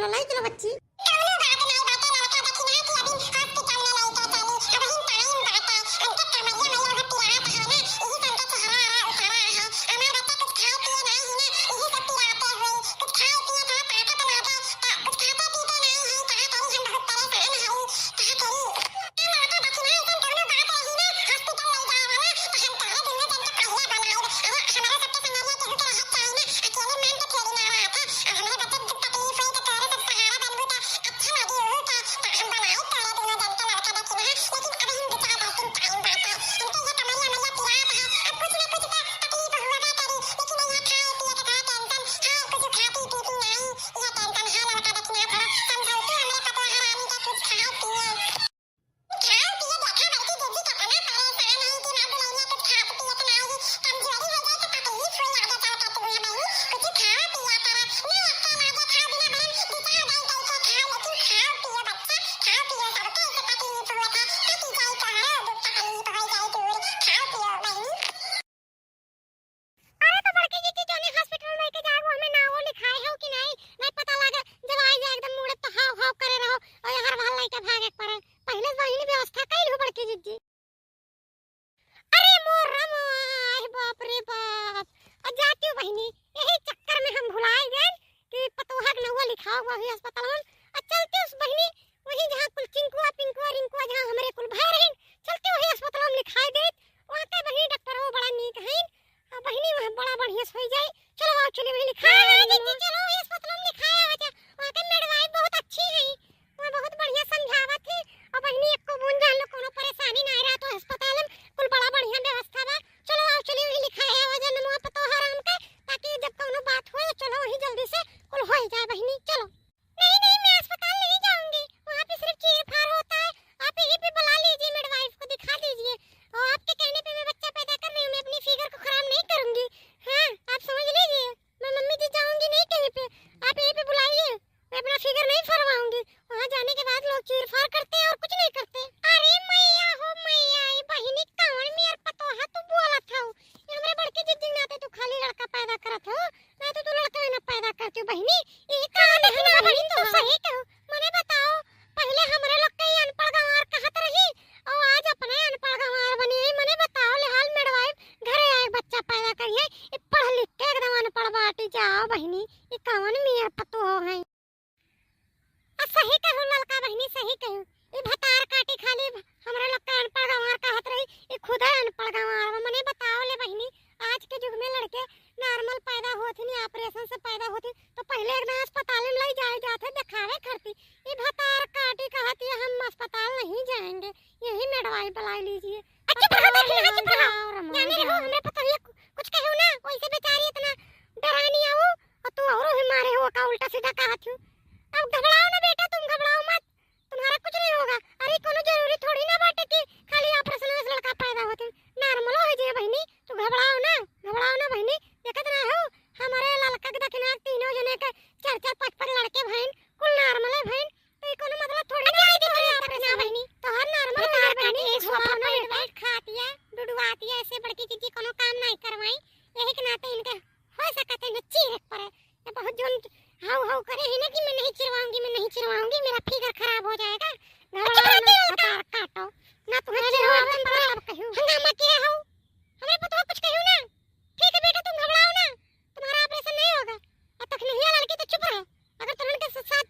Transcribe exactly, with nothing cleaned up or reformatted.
तो लाई चलो बच्ची। कौनो बात नहीं बाटे, लड़का दखिना के अभी हॉस्पिटल में लेके चली। अबहिन टाइम बाटे, उनके कमरिया में लोग पिरात है ना, यही से उनका चेहरा आरा उतारा है। हमार बच्चा कुछ खाए पिए नहीं है ना, यही से पिराते हुए। कुछ खाए पिए तो ताकत ना दे, ता-, कुछ खाते पीते नहीं है, कहा करी हम बहुत परेशान है, कहा करी। खाए पिए देखा बड़की दीदी केतना परेशान है कि ना दुल्हनिया कुछ खात पियत ना है, कमजोरी हो जाए तो तकलीफ हो, आगे चल के तुम्हें बहनी कुछ खावा पिया करा, ना अक्का ना देखा बिना बहन बिता जाए कैसे खाओ, लेकिन खाओ पियो बच्चा, खाओ पियो, सबके ऐसे तकलीफ हुआ था, कटी जाए तोहरा दुख तकलीफ हो जाए दूर, खाओ पियो बहनी। अरे तो बड़की जीजी, जोने हॉस्पिटल में लेके जाए, वो हमें नावो लिखाए हो कि नहीं, नहीं पता लगे, जब आई जाए एकदम मुड़े तो हाव हाव करे रहो, और हर बार लेके भागे के पड़े। पहले से बहिनी व्यवस्था कइल हो बड़की जीजी। अरे मोर राम, आय बाप रे बाप, और जाती हूँ बहिनी, यही चक्कर में हम भुलाए गए कि पतोहा के नौवा लिखाओ वही अस्पताल में, और चलती हूँ बहिनी, वही जहाँ कुल चिंकुआ पिंकुआ रिंकुआ जहाँ हमरे कुल भय रहे, चलती वही अस्पताल में लिखाए दे। वहाँ के बहिनी डॉक्टर वो बड़ा नीक है, आ बहिनी वहाँ बड़ा बढ़िया से होई जाई। चलो आओ, चलिए वहीं लिखाए हाँ, आवे हाँ, जीजी, चलो, ये अस्पताल में लिखाए आवे जा। वहाँ के midwife बहुत अच्छी है, वहाँ बहुत बढ़िया समझावत है। और बहिनी, एको बूंद जान लो कोनो परेशानी ना रहा तो अस्पताल में कुल बड़ा बढ़िया व्यवस्था बा। चलो आओ, चलिए वहीं लिखाए आवे जा ननुआ पतोह आराम के, ताकि जब कोनो बात हो, चलो वहीं जल्दी से कुल हो ही जाए बहिनी। चलो। नहीं, नहीं, मैं अस्पताल नहीं जाऊंगी, वहाँ पे सिर्फ चीर फाड़ होता है। आप यहीं पे बुला लीजिए, midwife को दिखा दीजिए। और आपके कहने पे मैं बच्चा पैदा कर रही हूँ, मैं अपनी figure को खराब नहीं करूंगी। हाँ, आप समझ लीजिए, मैं मम्मी जी जाऊंगी नहीं कहीं पे, आप यहीं पे बुलाइए, मैं अपना figure नहीं फरवाऊंगी। वहाँ जाने के बाद लोग चीर फाड़ करते हैं और कुछ नहीं करते। अरे मैया हो मैया, ये बहिनी कौन मेर पतोहा तू बोलत हऊ? ये हमरे बड़के जिज्जी नाते तू खाली लड़का पैदा करत हऊ, ना तो तू लड़का ना पैदा करती हूँ बहिनी। ये हाँ, कहाँ देखी ना बहिनी, तू तो सही कहू। मने बताओ, पहले हमरे लोग के ही अनपढ़ गंवार कहत रही, और आज अपने अनपढ़ गंवार बनी है। मने बताओ, ले हाल midwife घरे आए बच्चा पैदा करिए, ये पढ़ लिख के एकदम अनपढ़ बाटी जाओ बहिनी, ये कौन मेर पतोह है? आ सही कहू ललका बहिनी, सही कहू। ई भतार काटी खाली हमरा लोग के अनपढ़ गंवार कहत रही, ई खुदे अनपढ़ गंवार बा। मने बताओ ले बहिनी, आज के युग में लड़के normal पैदा होत ही नहीं, operation से पैदा होत ही, तो पहले एक ना अस्पताल में लई जाए जात है देखावे करती। ई भतार काटी कहत है, "हम अस्पताल नहीं जाएंगे, यही midwife बुला लीजिए।" अच्छा, चुप रहो, देखी ना, चुप रहो। जाने रहो, हमरे पतोहिया कु-, कुछ कहू ना, वैसे बेचारी इतना डरानी है वो, और तू औरो ही मारे हो का उल्टा सीधा कहत हूँ। अब घबराओ ना बेटा, तुम घबराओ मत, तुम्हारा कुछ नहीं होगा। अरे कोनो जरूरी थोड़ी ना बाटे कि खाली operation से लड़का पैदा होते, normal हो जाए बहिनी, तू घबराओ ना, घबराओ ना बहिनी। देखत ना हो हमारे ललका के दखिना तीनों जने के चार चार पाँच पाँच लड़के भइन, कुल normal है भइन, तो ये कोनो मतलब थोड़ी ना है कि खाली operation ना बहिनी, तो हर normal हो जाए बहिनी, तू घबराओ ना बेटा। खातिया, डुडुआतिया, ऐसे बड़की जिज्जी कोनो काम नहीं करवाई, यही के नाते इनके हो सकत है न चीरे के पड़े। ये बहुत जोन हाउ हाउ करे है ना कि मैं नहीं चिरवाऊंगी, मैं नहीं चिरवाऊंगी, मेरा figure खराब हो जाएगा। अच्छा, घबराओ ना, काटो ना, तुम्हारे अरे, चिरवावे हम पर अब कहूँ। हंगामा किया हो, हमरे पतोह कुछ कहू ना। ठीक है बेटा, तुम घबराओ ना, तुम्हारा operation नहीं होगा। और तखनिया लड़की तो चुप रहो, अगर तुरंत के साथ